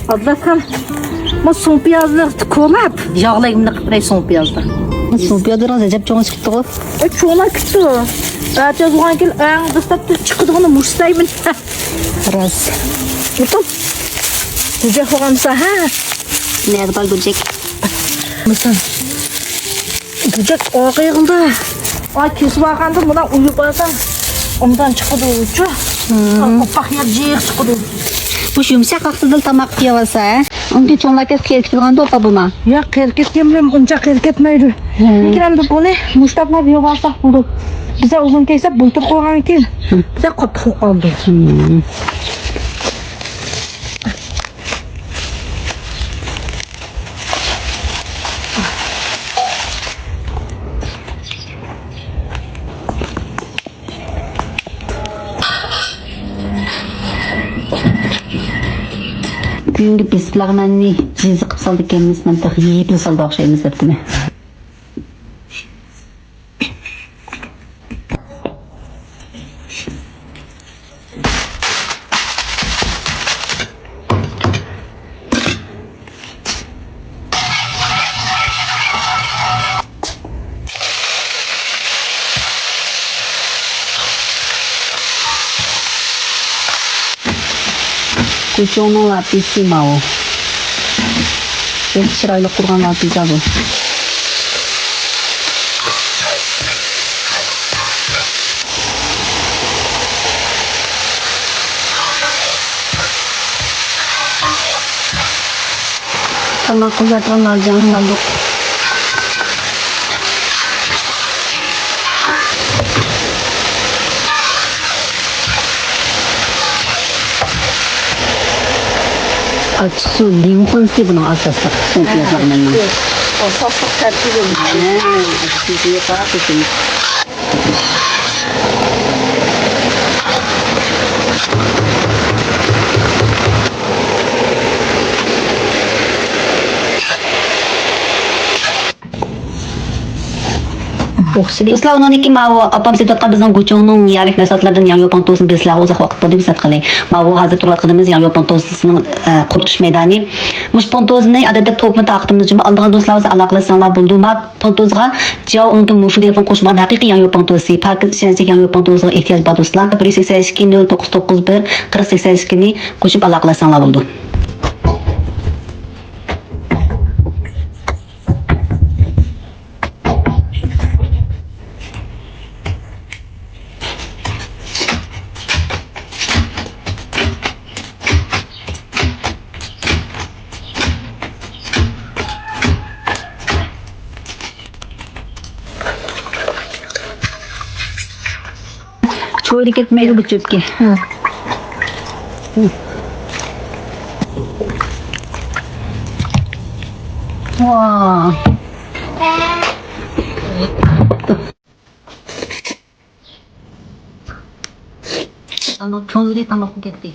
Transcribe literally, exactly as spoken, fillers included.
ئابلەتخان، ما سوڭ پىيازلىق كولاپ، ياغلايمىنى قىلىپ بېرەي سوڭ پىيازدا. سوڭ پىيازلىرىڭىز ئەجەب چوڭ چىقىپتىغۇ. ئە، چوڭلا كۈتتى. ئەتە يازغان كېلىپ، ئەڭ دەسلەپ چىقىدىغىنى مۇشۇ دەيمەن. راست. يۇقۇم. گۈجەك بولغانسا، ھە؟ نەدە بار گۈجەك؟ مىسال. گۈجەك ئاغىغىلدا. ئا، كېسىپ ئالغاندا مۇندا ئۇيۇپ ئالساڭ، ئۇندان چىقىدۇچۇ. ئوپاق يەر جىق چىقىدۇ. مۇشۇ يۇمشاق ۋاقتىدا تاماق يەۋالسا، ھە؟ ئۇنىڭدىن چوڭلار كەتسە قېرىپ كېتىدىغاندۇ، ئاپا، بۇما؟ ياق، قېرىپ كەتكەنمۇ ئۇنچە قېرىپ كەتمەيدۇ. لېكىن ئەمدى بۇنى مۇشتاقلاپ يەۋالساق بولىدۇ. بىزە ئۇزۇن كەيسە بۇلتۇر قويغان كېيىن، بىزە قاتتىق قويۇپ قالدى. بۈگۈنكى بېسىقلارنى جىززا قىلىپ سالىدىكەنمىز، مەن تېخى يېيىپلا سالىدۇ ئوخشايمىز دەپتىمەن. گۇچۇڭنىڭ لاپىسى ماۋۇ. بەك چىرايلىق تۇرغان لاپىسا بۇ. تاماق قىزارتقان لالجان سالدۇق. ئاچچىقسۇ لىڭخۇنسى بۇنىڭ ئاساسلىق سۇڭپىيازلىرىنىڭ. ئاساسلىق تەركىبى. ھە، ئاچچىقسۇ. دوستلار، ئۇنىڭدىن كېيىن ماۋۇ ئاپام سېتىۋاتقان بىزنىڭ گۇچۇڭنىڭ يەرلىك مەھسۇلاتلىرىدىن ياڭيۇ پاڭتوسىنى بېسىلارغا ئۇزاق ۋاقىت بولدى بېسىۋاتقىلى. ماۋۇ ھازىر تۇرۇۋاتقىنىمىز ياڭيۇ پاڭتوسىنىڭ، ئە، قۇرۇتۇش مەيدانى. مۇشۇ پاڭتوسىنى ئادەتتە توپىنى تارقىتىمىز جۇمۇ. ئالىدىغان دوستلار بولسا ئالاقىلەشسەڭلار بولىدۇ. ما پاڭتوسىغا جياۋ ئۇنتۇ مۇفۇ دېگەن قوشمىغان ھەقىقىي ياڭيۇ پاڭتوسى. پاكىز ئىشەنچلىك ياڭيۇ پاڭتوسىغا ئېھتىياج بار دوستلار. بىر يۈز سەكسەن ئىككى، نۆل توققۇز توققۇز بىر، قىرىق سەكسەن ئىككىنى قوشۇپ ئالاقىلەشسەڭلار بولىدۇ. چويلا كەتمەيدۇ بۇ چۆپكە. ۋا. ئانىڭ كۆڭلى تاماققا كەتتى.